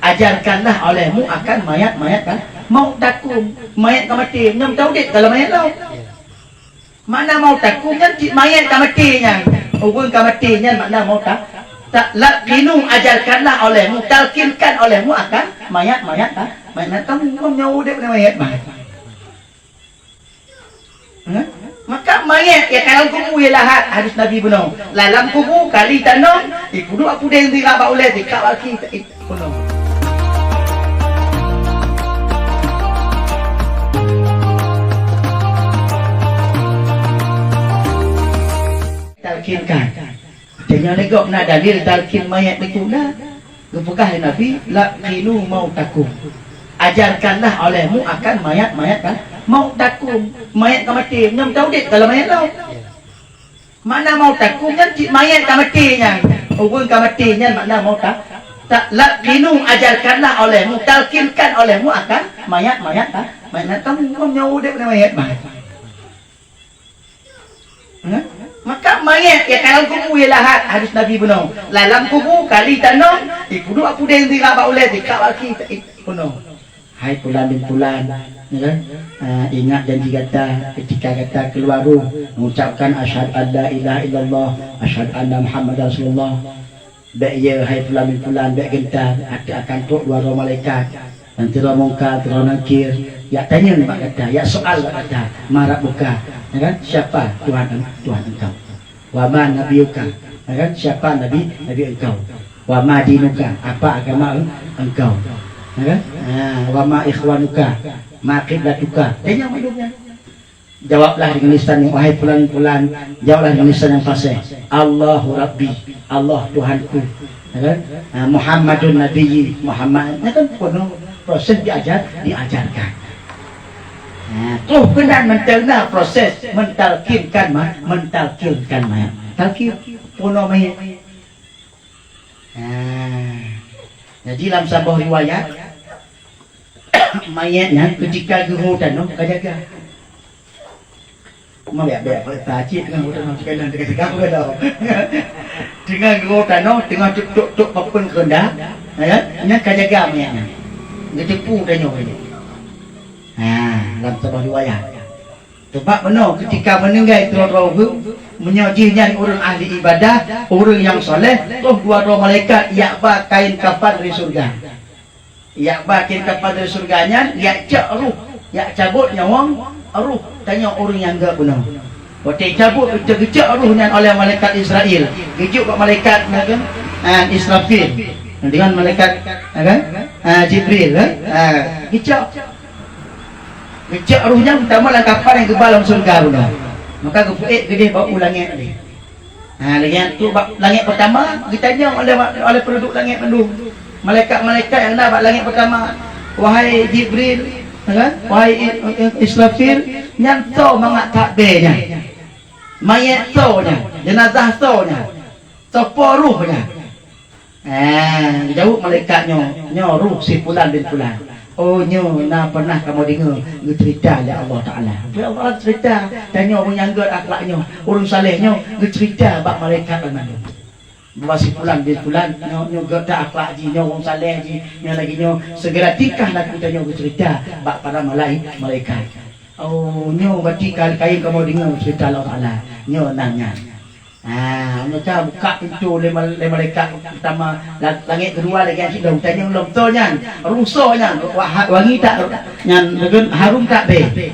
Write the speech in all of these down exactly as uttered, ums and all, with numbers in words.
Ajarkanlah olehmu akan mayat-mayat kan. Mautakum, mayat ka maté, nyoe taudép dalam mayat lom. Makna mautakum nyan cit mayat ka maté nyan. Ureuëng ka maté nyan makna mauta-, ta-, laqinu, ajarkanlah olehmu, talkinkan olehmu akan mayat-mayat kan. Mayat kan nyoe udép mayat mah. Hah? Maka mayat nyang ka lam kubu ia lahat, hadis Nabi bunoe. Lam kubu kali tanom, ipeuduek apudeng sira bak ulée, sikak bak kaki, i-, bunoe. Talkinkan. Teunyang lé gob na dalil talkin mayat di kula. Geupeugah lé Nabi, "Laqinu mautakum." Ajarkanlah olehmu akan mayat-mayat kan. Mautakum, mayat ka maté, nyoe taudép dalam mayat lom. Makna mautakum nyan cit mayat ka maté nyan. Ureuëng ka maté nyan makna mauta-, ta-, laqinu, ajarkanlah olehmu, talkinkan olehmu akan mayat-mayat kan. Mayat kan nyoe udép mayat mah. Hah? Maka mayat nyang ka lam kubu ia lahat, hadis Nabi bunoe. Lam kubu kali tanom, ipeuduek apudeng sira bak ulée, sikak bak kaki, i-, bunoe. Hai fulan bin fulan, ya kan? Ah, ingat janji gata ketika gata keluar ruh, mengucapkan, "Asyhadu an la ilaha illallah, asyhadu anna Muhammadar Rasulullah." Bék ye, hai fulan bin fulan, bék gentar, até akan trok dua droe malaikat, Nakir Mungkar, Nakir Nakir, jak tanyong bak gata, jak soal bak gata, "Man rabbuka?" Ya kan? "Siapa Tuhan, Tuhan engkau?" "Wa man nabiyuka?" Ya kan? "Siapa nabi, nabi engkau?" "Wa ma dinuka?" "Apa agama en-, engkau?" Ya kan? Ha, "Wa ma ikhwanuka?" "Ma qiblatuka?" Tanyong maklum nyan. Jawablah dengan lisan yang, wahai fulan-fulan, jawablah dengan lisan yang fasih. "Allahu Rabbi, Allah Tuhanku." Ya kan? Ha, "Muhammadun Nabiyyi, Muhammad." Ya kan? Penuh proses diajar, diajarkan. Ha, tuh keunan mantong na proses mentalkinkan ma-, mentalkinkan mayat. Talkin, penuh mayat. Ha. Jadi lam saboh riwayat, mayat nyan ketika geuho tanoh ka jaga. Mau biar-biar pacit teungoh geuho tanoh, teungoh geuho tanoh, teungoh tuk-tuk-tuk papeuen keundak, ya, nyan ka jaga mayat nyan. Geuteupu tanyoe nyan. Ha, lam saboh riwayat. Teuma meunoe, ketika meuninggai droe-droe ureuëng, meunyoe jih nyan ureuëng ahli ibadah, ureuëng nyang soleh, toh dua droe malaikat jak ba kain kafan dari syurga. Jak ba kain kafan dari syurga nyan, jak cok ruh, jak cabot nyawöng ruh tanyoe ureuëng nyang geuh bunoe. Watée cabot, geucok ruh nyan oleh malaikat Israel, geujok bak malaikat, ah, Israfil, dengan malaikat, ah, kan? Ah, Jibril, kan? Ah, geucok. Geucok ruh nyan teuma lam kafan nyang geuba lam syurga bunoe. Maka geupeuék keudeh bak u langét deh. Ha, lagée nyan tu bak langét pertama, geutanyong oleh, oleh penduduk langét mandum. Malaikat-malaikat nyang na bak langét pertama, "Wahai Jibril, ya kan? Wahai I-, I-, Israfil, nyan soe mangat that bée nyan? Mayét soe nyan? Jenazah soe nyan? Soe po ruh nyan?" Eh, geujaweueb malaikat nyoe, "Nyoe ruh si fulan bin fulan." "Oh, nyoe na pernah kamoe deungoe geucerita lé Allah Taala." Lé Allah cerita, tanyoe ureuëng nyang gét akhlak nyoe, ureuëng saleh nyoe geucerita bak malaikat banmandum. Bahwa si fulan bin fulan, nyoe, nyoe gét that akhlak jih, nyoe ureuëng saleh jih, nyoe lagée nyoe, segala tingkah laku tanyoe geucerita bak para malai-, malaikat. Oh, nyoe berarti ka-, kayém kamoe deungoe cerita Allah Taala. Nyoe nan nyan. Ah, meuka buka pintoe lé mal-, lé malaikat pertama, la-, langét keudua lagée nyan cit lom. Tanyong lom, "Soe nyan? Ruh soe nyan? Wa-, ha-, wangi that nyan, deungon harum that bée?"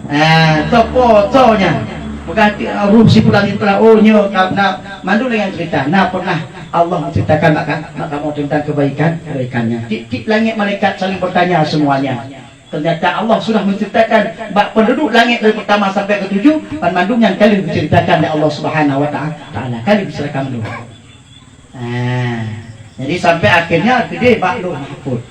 Ah, "Soe po, soe nyan?" Peugah ti-, ruh si fulan bin fulan, "Oh, nyoe ka na mandum lagée nyan cerita. Na pernah Allah menceritakan bak ka-, bak kamoe tentang kebaikan, kebaikannya." Tiep-tiep langét malaikat saling bertanya semuanya. Ternyata Allah sudah menceritakan bak penduduk langét dari pertama sampai ketujuh, banmandum nyan ka lheueh diceritakan lé Allah Subhanahu wa Taala, ka lheueh diceritakan mandum. Ah, jadi sampai akhirnya keudeh bak Lauh Mahfuz.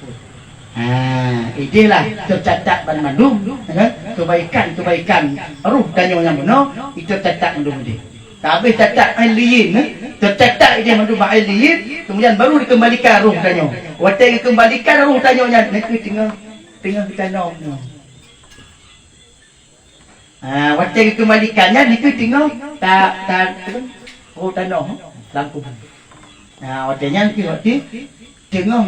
Ah, idehlah tercatat banmandum, ya kan? Kebaikan-kebaikan ruh tanyoe nyang bunoe, itu tercatat mandum ideh. Ka habéh catat Illiyin, eh? Tercatat ideh mandum bak Illiyin, kemudian baru dikembalikan ruh tanyoe. Watée dikembalikan ruh tanyoe nyan, nyan keuh teungoh teungoh geutanong nyoe. Ha, watée geukeumbalikan nyan dikeue teungoh ta-, ta-, oh, tanoh lam kubu. Ha, watée nyan keuh watée teungoh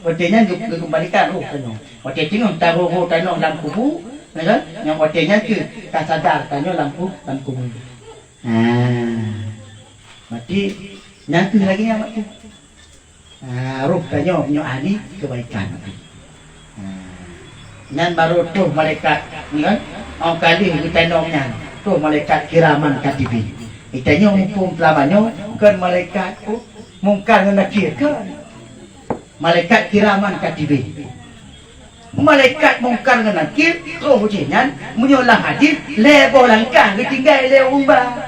Watèe nyan geu-, geukeumbalikan roh tanyoe. Watèe teungoh taroh roh tanyoe lam kubu, ya kan? Nyang watèe nyan keuh tasadar tanyoe lam ku-, lam kubu. Ha. Berarti nyan keuh lagèe nyan waktu. Ha, roh tanyoe meunyoe ahli kebaikan. Ha. Nyan barô troh malaikat, ya kan? Óh ka lheueh geutanyoe nyan, troh malaikat kiraman katibin. Geutanyoe muphom seulama nyoe kon malaikat Mungkar ngon Nakir, kon. Malaikat kiraman katibin. Malaikat Mungkar ngon Nakir, troh jih nyan, meunyoe lam hadis, lhèe boh langkah geutinggai lé ureueng ba.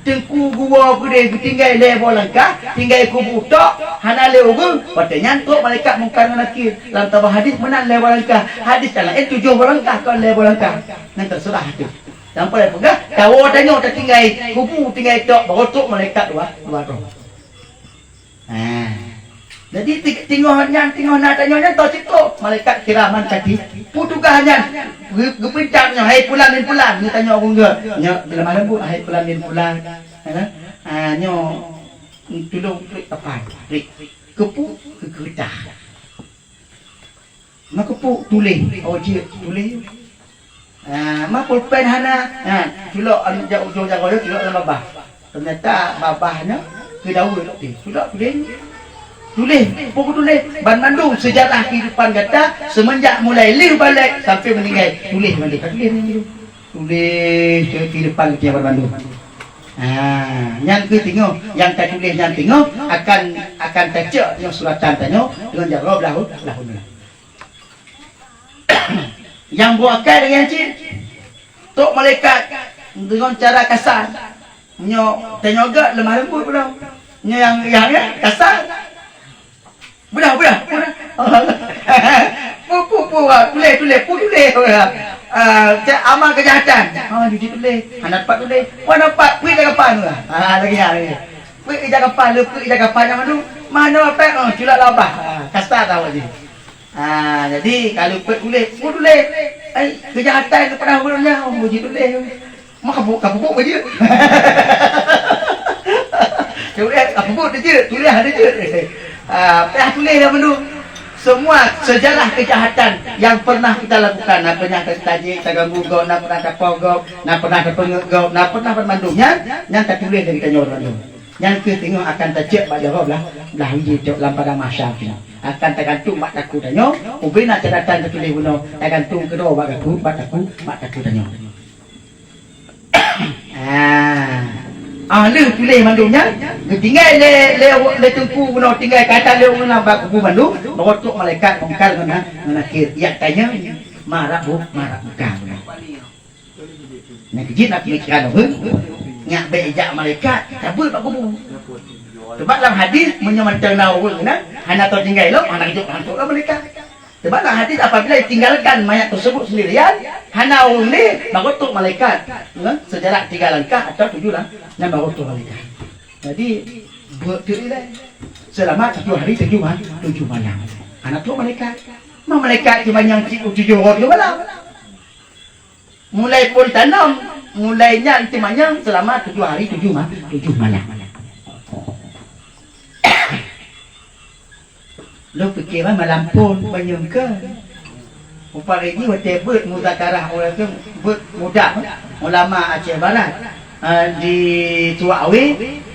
Teungku geuwoe keudeh geutinggai lhèe boh langkah, tinggai kubu tok, hana lé ureueng, watèe nyan trok malaikat Mungkar ngon Nakir. Lam tabah hadis meunan lhèe boh langkah. Hadis nyang laén tujoh boh langkah, kon lhèe boh langkah. Nyan teuseurah teuh. Sampoe peugah, tawoe tanyoe tatinggai kubu, tinggai tok, baru trok malaikat dua, dua droe. Ha. Jadi, ti-, teungoh nyan, teungoh na tanyoe nyan, toh cit trok malaikat kiraman katibin. Peue tugaih nyan? Geu-, geupeugah nyoe, "Hai pulan bin pulan," geutanyoe ureueng geuh. Nyoe lemah lembut, "Hai pulan bin pulan." Ha? Ah, nyoe tulông prik kapan? Prik. Keupeue? Keu keureutah. Meukeupue tuléh, oh, jeuet tuléh. Ah, ma pulpen hana, ha, culok lam ujong jaroe, culok lam babah. Teunyata babah nyan keu dawa lom teuh. Culok tuléh. Tuléh, peue tuléh? Banmandum seujarah keuhidupan gata seumeunjak mulai lheueh balek sampai meuninggai. Tuléh, tuléh, tuléh, tuléh. Tuléh keuhidupan gata banmandum. Ha, nyan keuh teungoh, nyang tatuléh nyan teungoh akan, akan tacok nyoe suratan tanyoe deungon jaroe blah, blah uneuen. Nyang buet akai deungon cit, trok malaikat deungon cara kasar. Nyoe tanyoe gèt lemah lembut beudôh. Nyoe nyang, nyang, nyang kasar. Beudôh, beudôh, beudôh. Pu, pu, pu, ah, tuléh, tuléh, pu tuléh, ah. Ah, cak amal kejahatan. Ah, jeuet tuléh. Hana pat tuléh. Wan pat, pi dah kapan tu lah. Ah, lagèe nyan. Pi dah kapan, le pi dah kapan nyang tu. Mana apa? Oh, culak labah. Ah, kasta tahu je. Ah, jadi kalau pet tuléh, pu tuléh. Ai, kejahatan tu pernah buat dah, oh, jeuet tuléh. Mah kabuk, kabuk aja. Tuléh, kabuk aja, tuléh ada je. Ah, payah tuléh dah bandum. Semua sejarah kejahatan yang pernah kita lakukan, na pernah tajék, taganggu gob, na pernah tapoh gob, na pernah tapeungeuet gob, na pernah banmandum nyan, nyan tatuléh lé geutanyoe bandum. Nyan keuh teungoh akan tacok bak jaroe blah, blah uji cok lam padang mahsyar nyan. Akan tagantung bak takue tanyoe, ubena catatan tatuléh bunoe, tagantung keudroe bak takue, bak takue, bak takue tanyoe. Ah. Ah, lheueh tuléh mandum nyan, geutinggai lé, lé, lé teungku bunoe tinggai kata lé ureueng lam bak kubu mandum, baroe trok malaikat Mungkar ngon Na-, ngon Nakir. Yak tanyong, "Ma rabbuk, ma rabbuka?" Nyang keujeuet na peumikiran ureueng, nyak bèk jak malaikat, cabeuet bak kubu. Sebab lam hadis, meunyoe mantong na ureueng na, hana teutinggai lom, hana geujok hantu lom malaikat. Sebab lam hadis apabila ditinggalkan mayat tersebut sendirian, hana ureueng lé, baru trok malaikat. Ya, sejarah tiga langkah atau tujuh lang-, nyan baru trok malaikat. Jadi, buet tu ilai. Selama tujuh hari, tujuh ma-, tujuh malam. Hana trok malaikat. Ma malaikat cuma nyang cit tujuh hari, tujuh malam. Mulai phon tanom, mulai nyan teumanyong selama tujuh hari, tujuh ma-, tujuh malam. Lôn pike ma-, malam phon manyong keu. Upama jih watèe beuet muzakarah ulama, beuet muda ulama Aceh Barat, eh, di Tuak Awe,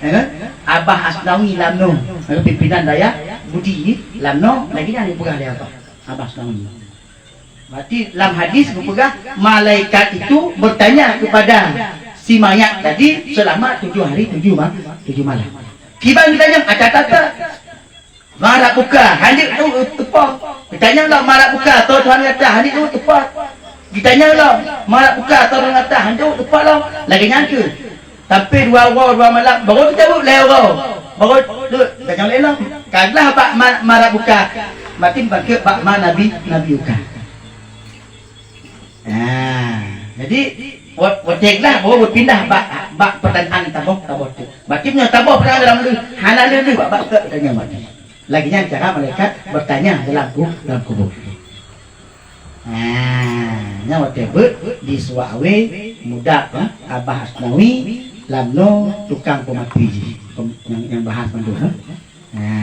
ya kan? Abah Asnawi Lamno, eh, pimpinan dayah Budi Lamno, lagèe nyan dipeugah lé Abah, Abah Asnawi. Berarti lam hadis geupeugah, malaikat itu bertanya kepada si mayat tadi selama tujuh hari, tujuh ma-, tujuh malam. Kiban geutanyong, "Ata tata, ma rabbuka?" Hanjeuet tu teupeue. Geutanyong lom, "Ma rabbuka?" Toh Tuhan gata, hanjeuet tu teupeue. Geutanyong lom, "Ma rabbuka?" Toh Tuhan gata, hanjeuet tu teupeue lom. Lagèe nyan keuh. Sampai dua uroe, dua malam, baru teucabut lhèe uroe. Baru tu, tanyong lé lom. Ka glah bak ma-, ma rabbuka. Makin bangkit bak ma nabi, nabiuka. Ah, jadi, wat-, watèe glah, baru berpindah bak, bak pertanyaan taboh, taboh tu. Berarti meunyoe taboh pertanyaan dalam leuh, hana leuh-leuh bak, bak tu, tanyong mati. Lagèe nyan cara malaikat bertanya dalam ku-, dalam kubur. Ha, nyan watèe beuet di Suak Awe, muda, ha, Abah Asnawi, Lamno, tukang peumati jih. Pem-, nyang, nyang bahas mandum, ha. Ha.